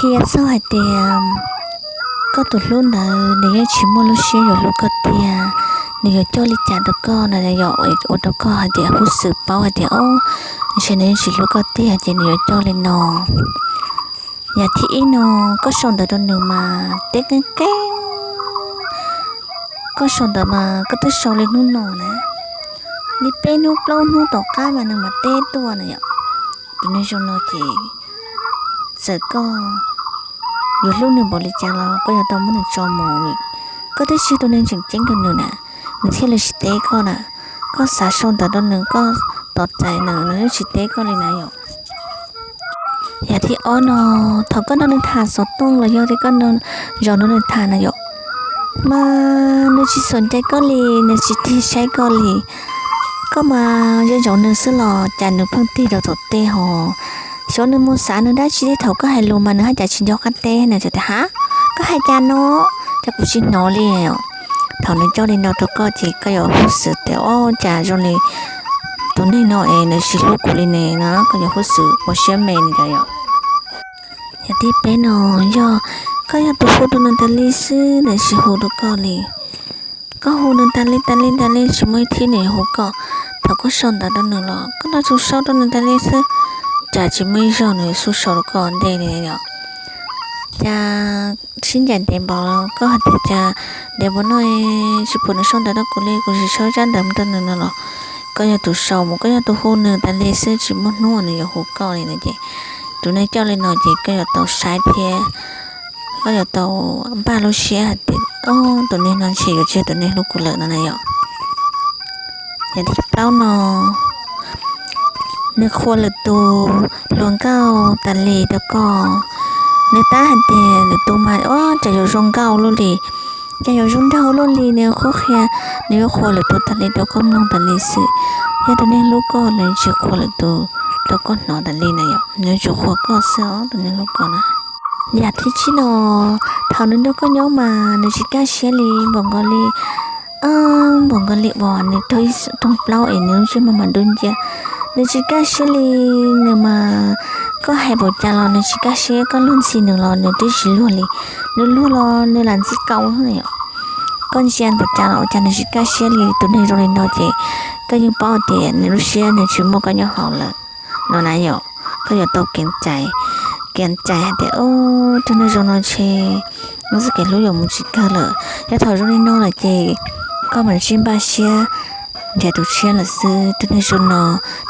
Qhia txog hais tias koj tus hlub ntawd nws yeej tsis muaj lub siab yuav hlub koj tiag, nws yuav coj li cas rau koj na yom, ua rau koj hais tias huj xwm paub hais tias o, ntshe nws yeej tsis hlub koj tiag ces nws yuav coj li no. Yam thib ib no, koj sau ntawv rau nws mas teb qeeb qeeb, koj sau ntawv mas koj twb sau li hnub no na, li peb hnub plaub hnub tom qab mas nws mam teb tuaj na yom. Tus neeg zoo no ces txawm koj yuav hlub nws npaum li cas los koj yuav tau muab nws tso mus. Koj twb tsis yog tus neeg tseem ceeb rau nws na, nws thiaj li tsis teb koj na. Koj xav sau ntawv rau nws, koj tos txais nws, nws yeej tsis teb koj li na yom. Yam thib ob no, thaum koj nrog nws tham xov tooj los yog tias koj zaum nrog nws tham na yom, mas nws tsis xom cai koj li, nws tsis tig saib koj li. Koj mas zaum zaum nws xwb los cas nws pheej tig rau tom tej ho. Xyov nws mus xav nws dab tsi li, thaum koj hais lus mas nws haj cas tsis nco qab teb, nws txawm tias ha, koj hais cas no, cas kuv tsis hnov li os. Thaum nws coj li no rau koj ces koj yuav huj xwm tias o, cas zoo li tus neeg no es nws tsis hlub kuv li ne no, koj yuav huj xwm ua siab me li ntawd yom. Yam thib peb no, yog koj yog tus hu rau nws tas li xwb nws tsis hu rau koj li. Koj hu nws tas li tas li tas li tsis muaj ib thib nws yuav hu koj. Thaum koj sau ntawv rau nws los koj nrog txus sau rau nws tas li xwb, cas tsis muaj ib zaug nws xub sau rau koj ua ntej li yom. Cas sib ncaim ntev npaum los koj hais tias cas ntev npaum no tsis pom nws sau ntawv rau kuv li, kuv tsis sau tsab ntawv mus rau nws no los koj yog tus sau mus, koj yog tus hu nws tas li xwb tsis muaj hnub nws yuav hu koj li no ces tus neeg coj li no ces koj yuav tau saib thiab koj yuav tau npaj lub siab hais tias o, tus neeg no ntshe yuav tsis yog tus neeg hlub kuv lawm no na yom. Yam thib plaub no, nws qhuas lwm tus hluas nkauj tas li rau koj. Nws tab hais tias lwm tus mas o, cas yuav zoo nkauj luaj li, cas yuav zoo nraug luaj li, nws qhuab qhia, nws yuav qhuas lwm tus tas li rau koj mloog tas li xwb. Yog tus neeg hlub koj nws tsis qhuas lwm tus rau koj hnov tas li na yom, nws yuav tsum qhuas koj xwb os tus neeg hlub koj na. Yam thib tsib no, thaum nws nrog koj nyob mas nws tsis kaj siab li npaum nkaus li, npaum nkaus li uas nws raug ib rooj plaub es nws lub ntsej muag mas dub nciab. Nws tsis kaj siab li, nws mas koj hais npaum cas los nws tsis kaj siab, koj luag ntxhi nws los nws twb tsis luag li, nws luag los nws lam ntxhi kau na yom. Koj ntsia npaum cas los ua cas nws tsis kaj siab li. Tus neeg zoo li no ces koj yeej paub tias nws lub siab nws tsis muaj koj nyob hauv lawm no na yom. Koj yuav tau kev cai, kev cai hais tias o, tus neeg zoo no ntshe wb txoj kev hlub yuav mus tsis kawg lawm. Yog thaum zoo li no lawm ces koj mam li npaj siab nrhiav tus tshiab lawm xwb. Tus neeg zoo no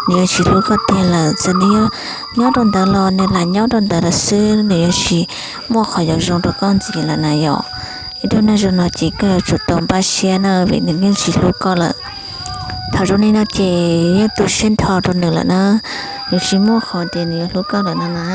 nws yuav tsis hlub koj tiag lawm, txawm nws yuav nyob rau ntawd los nws lam nyob rau ntawd lawm xwb, nws yuav tsis muaj qhov yuav zoo rau koj ntxiv lawm na yom. Ib tug neeg zoo no ces koj yuav tsum tau npaj siab na vim nws yeej tsis hlub koj lawm. Thaum zoo li no ces yeej tu siab nrho rau nws lawm na, nws tsis muaj qhov tias nws yuav hlub koj lawm no na.